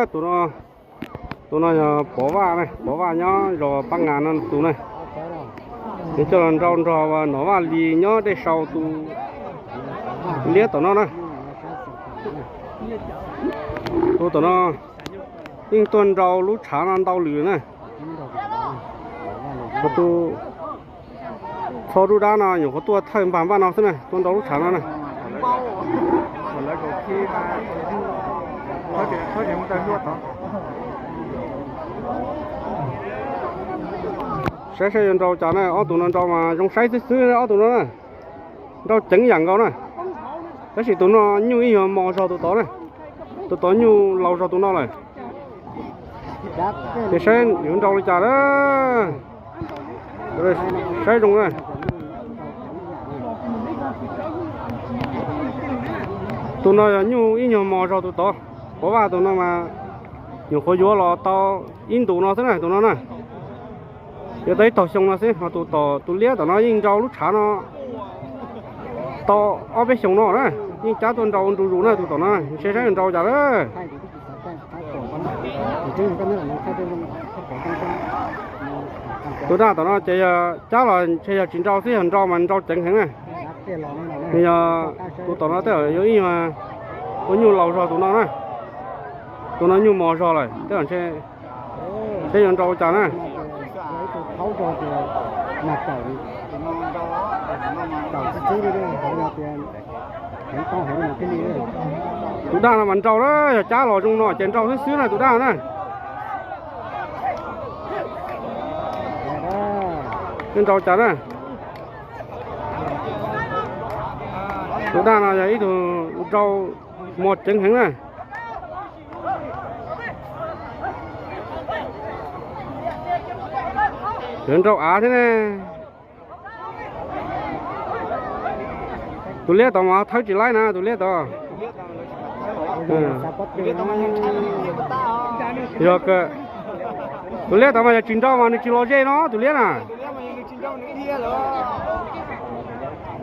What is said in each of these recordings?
Tus no, tus no yog Pov Vaj na, Pov Vaj nyob zos Pab Ngas no tus na. Nws coj los nrau nrog Nom Vaj Lis nyob Dej Sau tus liab tom no na. Tus tom no yeej tuaj nrau lub tshav no ntau lwm na. Tus txho dub dab no nyuam qhuav tuaj thawj npag npaj no xwb na, tuaj nrau lub tshav no na. Saib saib yuav nrau cas na, ob tug no nrau mas zoo saib xwb xwb ob tug no na. Nrau ceev yam nkaus na. Tab sis tus no nyuj ib nyuag mos zog tus tod na. Tus tod nyuj laus zog tus no lawm. Ces saib yuav nrau li cas na. Saib zoo na. Tus no yog nyuj ib nyuag mos zog tus tod. Pov Vaj tus no mas nyuam qhuav yuav los tau ib ntus no xwb na tus no na. Yuav tau ib tog xyoo no xwb, ho tus tom tus liab tom no yeej nrau lub tshav no tau ob peb xyoos no na, yeej cab tuaj nrau ua ntu zus na tus tom no, ntshe saib nrau cas na. Tus dab tom no ces yog cab los ntshe yog tsis nrau xwb, yog nrau mas nrau ceev heev na. Nws yog tus tom no tej zaum yuav ib nyuag ua nyuj laus zog tus no na. Tus no nyuj mos zog lawm tej zaum ntshe saib yuav nrau cas na. Tus dab no mas nrau na, yog cab los zoo no ces nrau xwb xwb na tus dab na. Nrau cas na. Tus dab no yog ib tug nrau mos ceev heev na. Yuav nrau av thiab ne. Tus liab tod mas thawb tsis laib na tus liab tod. Yog, tus liab tod mas yog tsis nrau mas nws tsis los ze no tus liab na.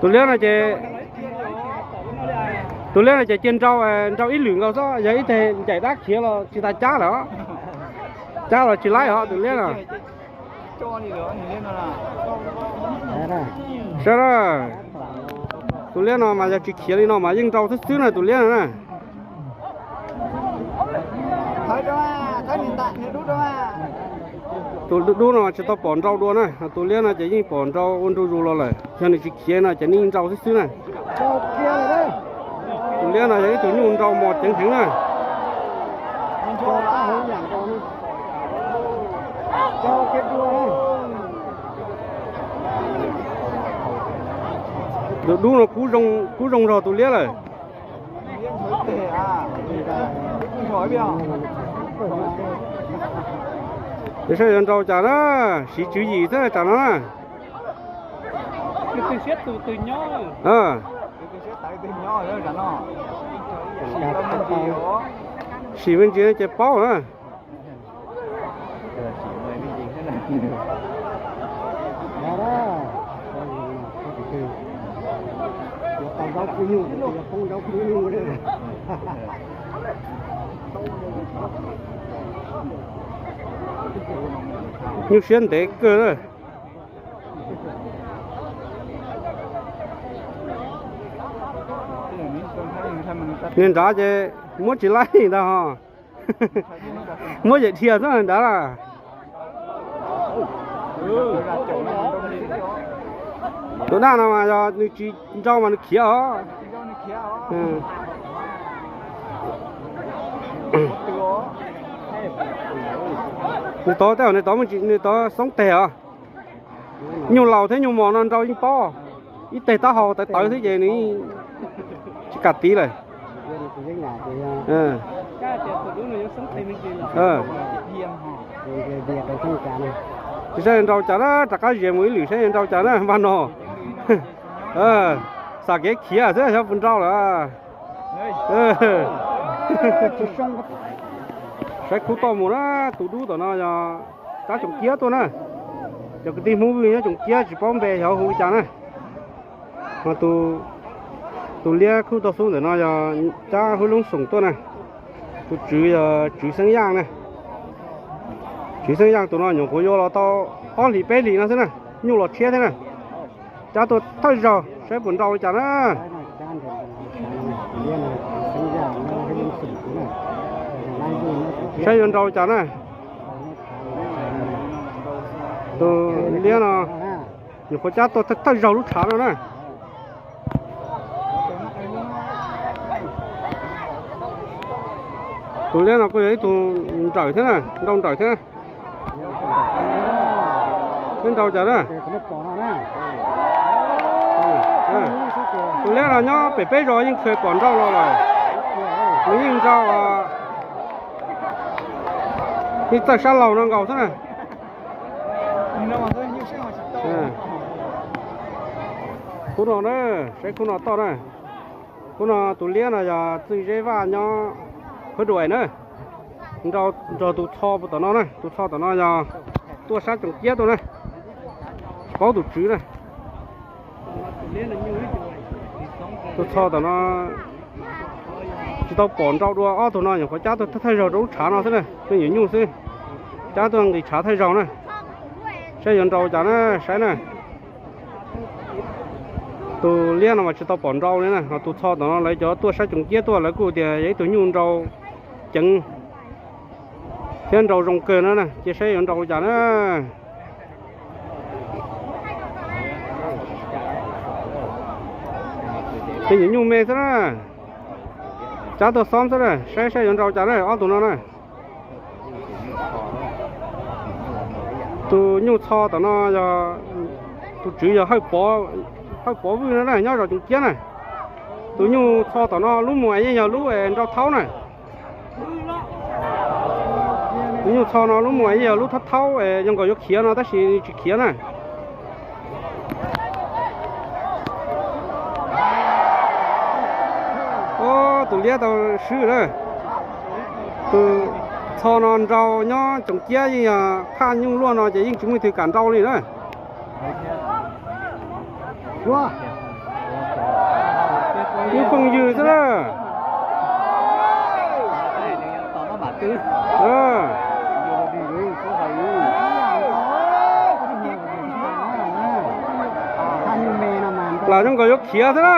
Tus liab no ces, tus liab no ces cia nrau, nrau ib lwm nkaus xwb, yog ib teg ncaim dab khiav los tsis tas cab lawm. Cab los tsis laib os tus liab no. Saib na, tus liab no mas yog tsis khiav li no mas yeej nrau xwb xwb na tus liab no na. Tus dub dub no mas tsis tau pom nrau dua na, tus liab no ces yeej pom nrau ua ntu zus los lawm, yog nws tsis khiav no ces nws yeej nrau xwb xwb na. Tus liab no yog ib tug nyuj nrau mos ceev heev na. Tus dub no kub zoo zog tus liab lawm. Ces saib yuav nrau cas na, siv tswv yim xwb tsam no na. Sim me ntsis ces paub na. Nyuj siab ntev kawg na. Niag nrad ces muab tsis laib ntag ho. Muab yam dhia xwb nrad lawm. Tus dab no mas yog nws tsis nrau mas nws khiav os. Nws tod tej zaum nws tod xoob teg os. Nyuj laus thiab nyuj mos no nrau yeej paub, ib teg taub hau tawv tawv xwb ces nws tsis kam tiv lawm. Tsis saib nrau cas na, rov qab zias mus ib lwm saib nrau cas na npaj no. Xam kev khiav xwb xyov puas nrau lawm. Saib khub toj mus na, tus dub tom no yog Tsab Xyooj Kiab tuaj na. Cov kwv tij Hmoob Vwj nyob Xyooj Kiab tsis paub npe xyov hu li cas na. Ho tus liab khub toj xub ntawm no yog Tsab Hwb Loob Xoom tuaj na. Tus tswv yog Tswv Xeeb Yaj na. Tswv Xeeb Yaj tus no nyuam qhuav yuav los tau ob hlis peb hlis no xwb na, nyuj los tshiab thiab na. Cab tuaj thawj zaug saib puas nrau li cas na. Saib yuav nrau li cas na. Tus liab no nyuam qhuav cab tuaj thawj zaug lub tshav no na. Tus liab no kuj yog ib tug nrawm thiab na, nrau nrawm thiab. Twb nrau cas na. Tus liab no nyob pem peb zos yeej tshua pom nrau los lawm. Nws yeej nrau, yeej txawj sab laug no nkaus xwb na. Khub no na, saib khub no toj na. Khub no tus liab no yog Txwj Zeb Vaj nyob Huab Duam na. Nrau nrog tus Txho tom no na, tus Txho tom no yog tuaj sab Coom Ciab tuaj na. Tsis paub tus tswv na. Tus Txho tom no tsis tau pom nrau dua, ob tug no nyuam qhuav cab tuaj thawj zaug rau lub tshav no xwb na, tuaj nyuam nyuj xwb. Cab tuaj nqis tshav thawj zaug na. Saib yuav nrau cas na, saib na. Tus liab no mas tsis tau pom nrau li na, ho tus Txho tom no lawv cov tuaj sab Coom Ciab tuaj lawv kuj tias yog ib tug nyuj nrau ceev thiab nrau zoo kawg no na, cia saib yuav nrau li cas na. Tej nyuam nyuj me xwb na, cab tuaj xob xwb na, saib saib yuav nrau cas na ob tug no na. Tus nyuj Txho tom no yog tus tswv yog Hawj Pov Vwj no na, nyob zos Coom Ciab na. Tus nyuj Txho tom no lub muag yeej yog lub nrau thaub na. Tus nyuj Txho no lub muag yeej yog lub thaub thaub, zoo nkaus yuav khiav no tab sis tsis khiav na. Tus liab tau swb na. Tus Txho no nrau nyob Coom Ciab yeej yog phaj nyuj luaj no ces yeej tsis muaj leej twg kam nrau li na. Nyuj phooj ywg xwb na. Plam zoo nkaus yuav khiav xwb na.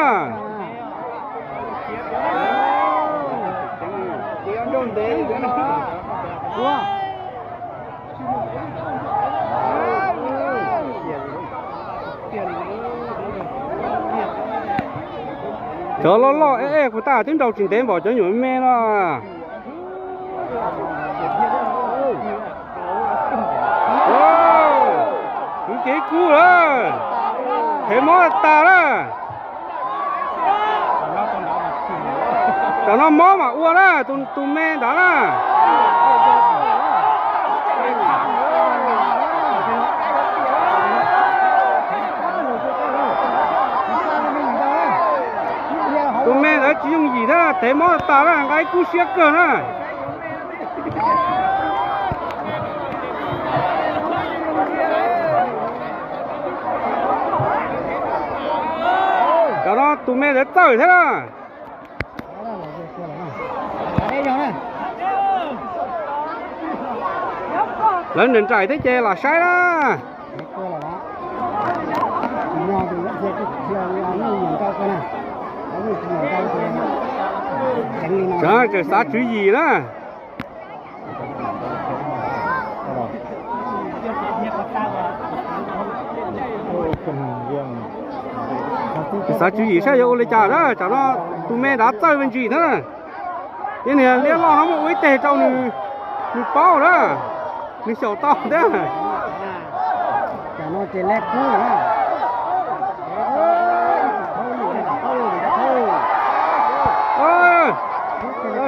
Cov loj loj ej ej kuv tas twb nrau tsis ntev npaum cov nyuam me no. Kwv kev kub lawm, thev mob tas na. Tam no mob mam ua na, tus me nrad na. Tus me ntawd tsis yooj yim thiab, thev mob tas na, nqa ib kub siab kawg na. Tam no tus me ntawd txawj thiab na. Lawv nraim nraim thiab ces lam saib na. Tseem xav tswv yim na. Xav tswv yim saib yuav ua li cas na, tsam no tus me nrad txawj me ntsis thiab na. Ces niag liab loj no muab ua ib teg rau nws, nws paub na, nws xyaum tau thiab.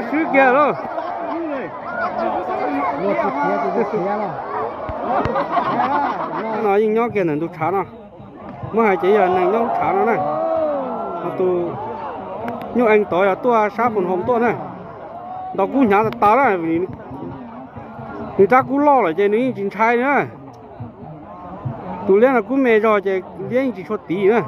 Swb kiag lauj. No yeej nyob kiag ntawm ntug tshav no. Muab hais ces yog neeg nyob lub tshav no na. Tus nyuj ees tod yog tuaj sab Phoos Hoos tuaj na. Ntaus kub hnyav tas tas na, nws rab kub loj lawm ces nws yeej tsis ntshai li na. Tus liab no kub me zog ces liab yeej tsis tshua tiv na.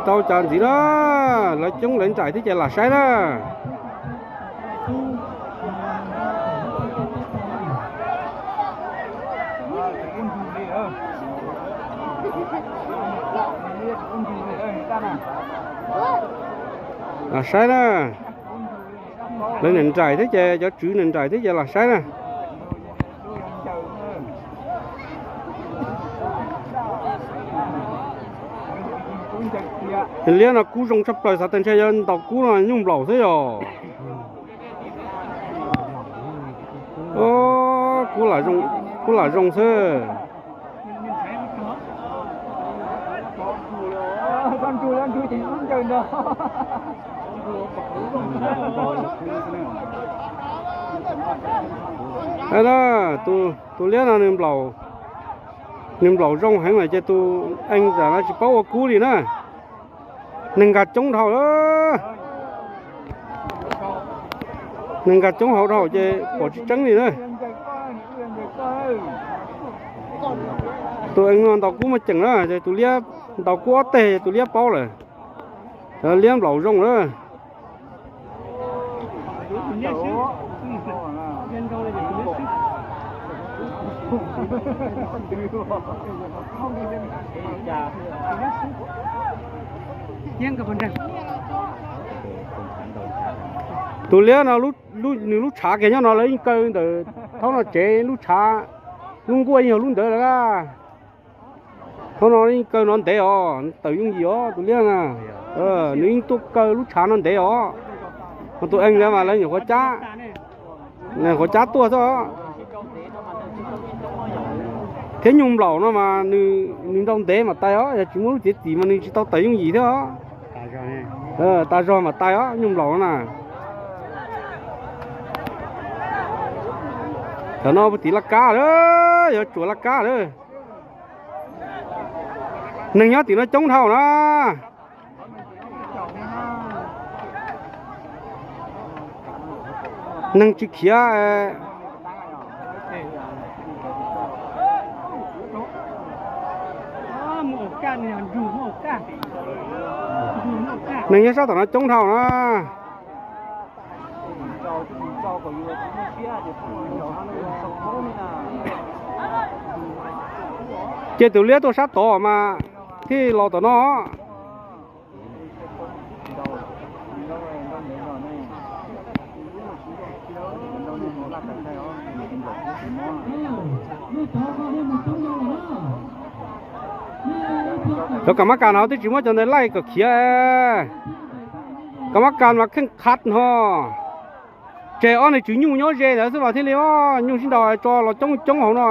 Tau cas ntxiv na, lawv coob lawv nraim thiab ces lam saib na. Lam saib na, lawv nraim thiab ces cov tswv nraim thiab ces lam saib na. Liab no kub zoo tshaj plaws, xav tias ntshe yog ntaus kub no nyuj nplaum xwb yog. Kub lam zoo xwb. Tus liab no nws nplaum zoo heev lawm ces tus ees tam no tsis paub ua kub li na. Neeg nkag coob dhau lawm. Neeg nkag coob hauv dhau ces pom tsis tseeb li na. Tus ees no ntaus kub muaj ceem na, ces tus liab ntaus kub ob teg tus liab paub lawm. Liab nplaum zoo lawm. Tus liab no nws lub tshav kiag nyob no lawv yeej kaw ntawm thaub no tsev lub tshav, lub nkuaj yeej yog lub ntawd lawm. Thaub no yeej kaw no ntev os, tawm yooj yim os tus liab na. Nws yeej tuaj kaw lub tshav no ntev os. Ho tus ees ntawd mas lawv nyuam qhuav cab, nyuam qhuav cab tuaj xwb os. Thiab nyuj nplaum no mas nws nrau ntev mas tais os, yog tsis muaj lub txiav txim mas nws tsis tau tawm yooj yim thiab os. Tas zog mas tais os nyuj nplaum no na. Thaum no puag tim laj kab lawm, yuav tsuam laj kab lawm. Neeg nyob tim no coob dhau na. Neeg tsis khiav. Neeg nyob sab tom no coob dhau na. Ces tus liab tuaj sab tod mas thiaj los tom no. Cov kam mab kas no twb tsis muab cov ntawd laij kom khiav. Kam mab kas mas kheej khav no. Tseg ob niag tswv nyuj nyob ze ntawd xwb mas thiaj li nyuj sib nraus tso los coob coob hauv no.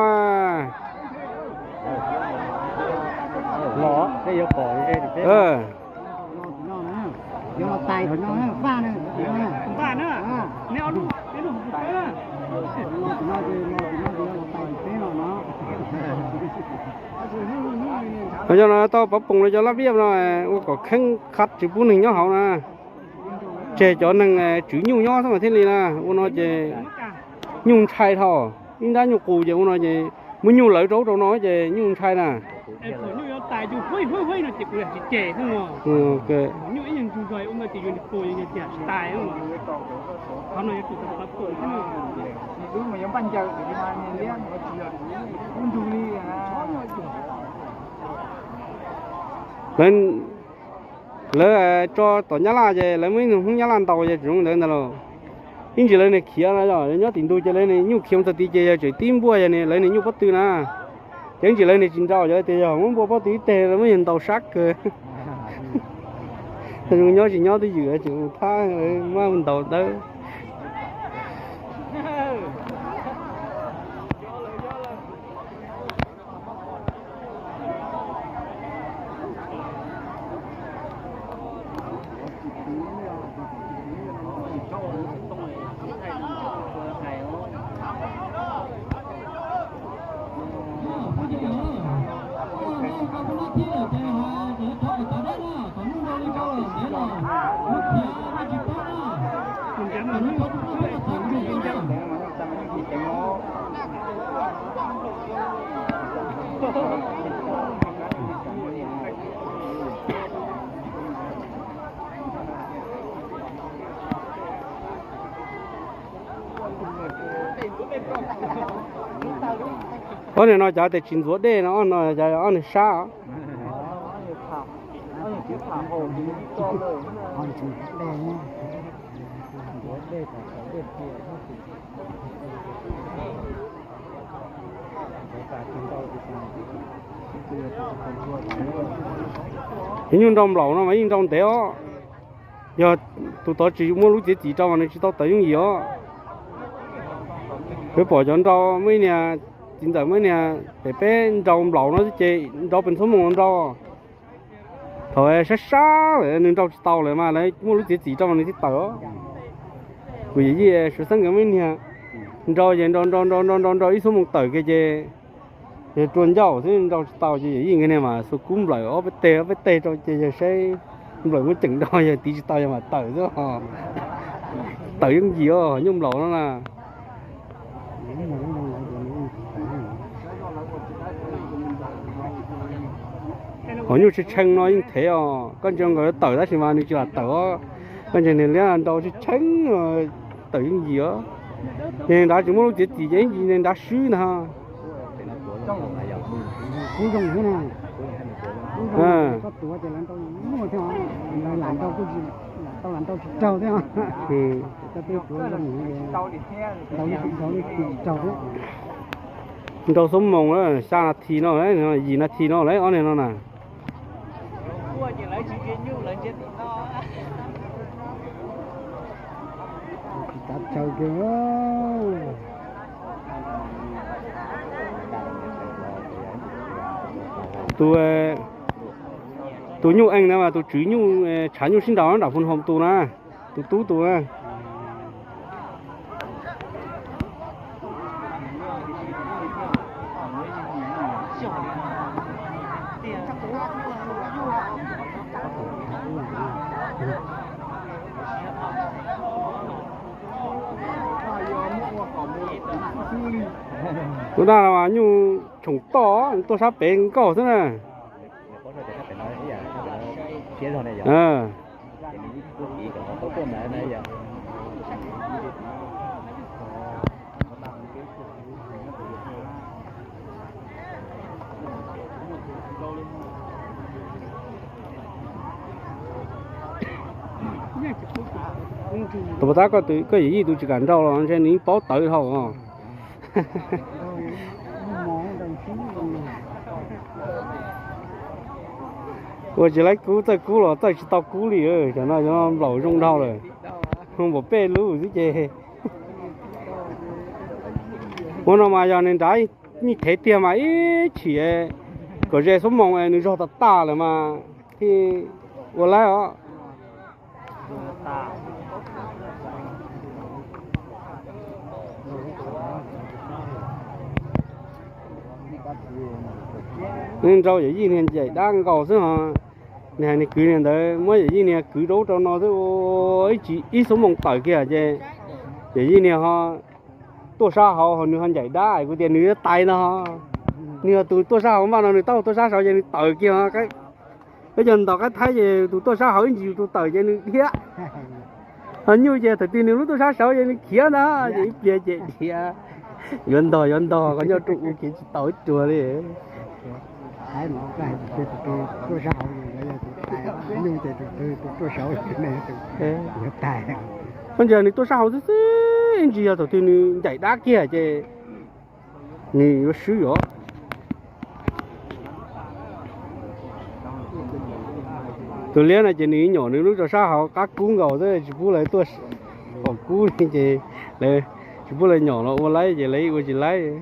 Cov no tau pov poos rau cov laj viaj no ua kom kheej khav tsis pub neeg nyob hauv na. Tseg cov neeg tswv nyuj nyob xwb mas thiaj li na. Ua no ces nyuj ntshai dhau, ib nrab nyuj qus ces ua no ces muab nyuj lawv rau ub rau no ces nyuj ntshai na. Lawv, lawv tso tom Nyab Laj ces lawv muab ib nus Hmoob Nyab Laj ntaus ces tsis zoo ntawd ntag lauj. Ib ntsis lawv niag khiav no, nyob tim ntug ces lawv niag nyuj khiav mus txog tid ces yog tseem tib npuaj yog lawv niag nyuj pob tw na. Ces ib ntsis lawv niag tsis nrau ces lawv tias yog muab npuaj pob tw ib teg lawv muab yawg ntaus sab kawg. Zoo nyob tsis nyob twj ywm tseem mus thab lawv muab ntaus dawb. Ob niag no cov tias tsis ntxuav dej no, ob no cov ob niag sab. Cov nyuj nrau nplaum no mas yeej nrau ntev os. Yog tus tod tsis muaj lub txiav txim rau mas nws tsis tau tawm yooj yim os. Peb pom cov nrau muaj ib niag, txiv ntxawm muaj ib niag pem peb nrau nplaum no ces nrau pes ntxhuab moos nrau. Thaum sab sab lawm nws nrau tsis tau lawm mas lawv muaj lub txiav txim rau mas nws thiaj tawm os. Kuv yawm yij Suav Xeeb nkawd muaj ib niag nrau ces nrau nrau nrau nrau nrau nrau ib xuab moos tawm kiag ces yog rua ncauj xwb nrau tsis tau ces yawm yij nkawd niag mas xuas kub nplawm ob peb teg ob peb teg rau ces yog saib nplawm muab ceem nrau yog tiv tsis tau yog mas tawm xwb. Tawm yooj yim os nyuj nplaum no na. Hos nyuj tshee tshee no yeej thev os, koj ntsia nkawd tawm tab sis mas nws tsis lam tawm os. Koj ntsia niag liab nrau tshee tshee, tawm yooj yim os. Niag nrad tsis muaj lub txiav txim ces ib ntsis niag nrad swb ntag. Nrau xuab moos xya nas this no, yim nas this no lawm ob niag no na. Tus, tus nyuj ees na mas tus tswv nyuj, tshav nyuj sib nraus nram Phu Nhoos tus na, tus tub tus na. Tus daj no mas nyuj tshoom toj, tuaj sab pem nkauj xwb na. Tus puas tab koj yawm yij tus tsis kam nrau los ntshe nws yeej paub tawv dhau os. Ua tsis laib kub, txawj kub los txawj tsis tau kub li. Cov no nplaum zoo dhau lawm, npaum peb lub xwb ces. Ua no mas yog nws nrad yeej thev tiag mas ib chim kom ze xuab moos nws zog tas tas lawm mas thiaj ua laib os. Nrau yawm yij niag ncaim dab nkaus xwb ho. Nws hais nws kwv niag ntawd muab yawm yij niag kwv rau ub rau no xwb, ib xuab moos tawm kiag ces yawm yij niag ho tuaj sab hauv ho nws ho ncaim dab, kuv tias nws yuav tais no. Nws yog tus tuaj sab hauv npaj no nws taub hau tuaj sab saud ces nws tawm kiag. Peb cov ntaus qaib thaib ces tus tuaj sab hauv ib ntsis yus tus tawm ces nws dhia. Ho nyuj ces thaum twg nws lub tuaj sab saud ces nws khiav ntag ces ib pliag ces dhia. Yuav ntog yuav ntog koj nyob rau u khiav tsis tau ib ruag li. Koj ntsia nws tuaj sab hauv xwb xwb, ib ntsis yog thaum twg nws ncaim dab kiag ces nws yuav swb yuav. Tus liab no ces nws nyom nws lub rau sab hauv qab kub nkaus xwb tsis pub lawv tuaj pom kub li ces lawv tsis pub lawv nyom los ua laib ces lawv ua tsis laib.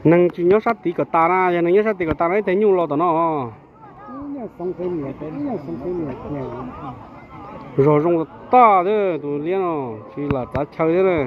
Neeg tsis nyob sab tid kom tas na, yog neeg nyob sab tid kom tas no ib teg nyuj los tom no. Zog zoo tag tag thiab tus liab no, tsis lam txav chaw thiab na.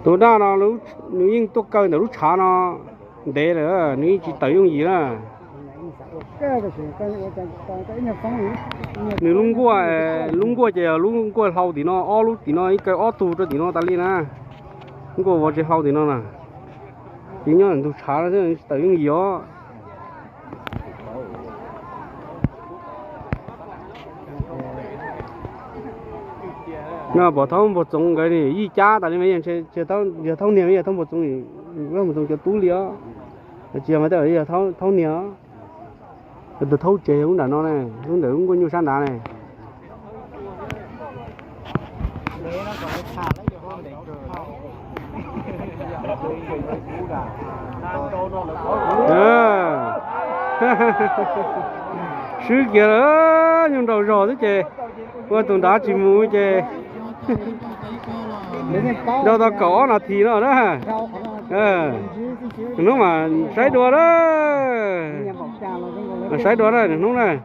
Tus daj no nws yeej tuaj kaw ntawm lub tshav no. Ntev lawm, nws yeej tsis tawm yooj yim na. Nws lub nkuaj, lub nkuaj ces yog lub nkuaj hlau tim no, ob lub tim no ib kaw ob tug rau tim no tas li na. Lub nkuaj vov tsev hlau tim no na. Ces nyob ntug tshav no xwb, tsis tawm yooj yim os. No pom Thaub Npuag Txoov nkawd yij cab tas li mas yog Thaub niag, yog Thaub Npuag Txoov, Npuag Txoov cov tub li os. Tsis yog mas tej yog Thaub niag. Tus Thaub tsev yog lub nram no ne, lub ntawm lub nkuaj nyuj sab nrad ne. Swb kiag lawm, nyuj nraum zog xwb ces ua tus nrad tsis mus ces nrau tau kaum ob nas this no na. Hnub mas saib dua na. Saib dua na hnub na.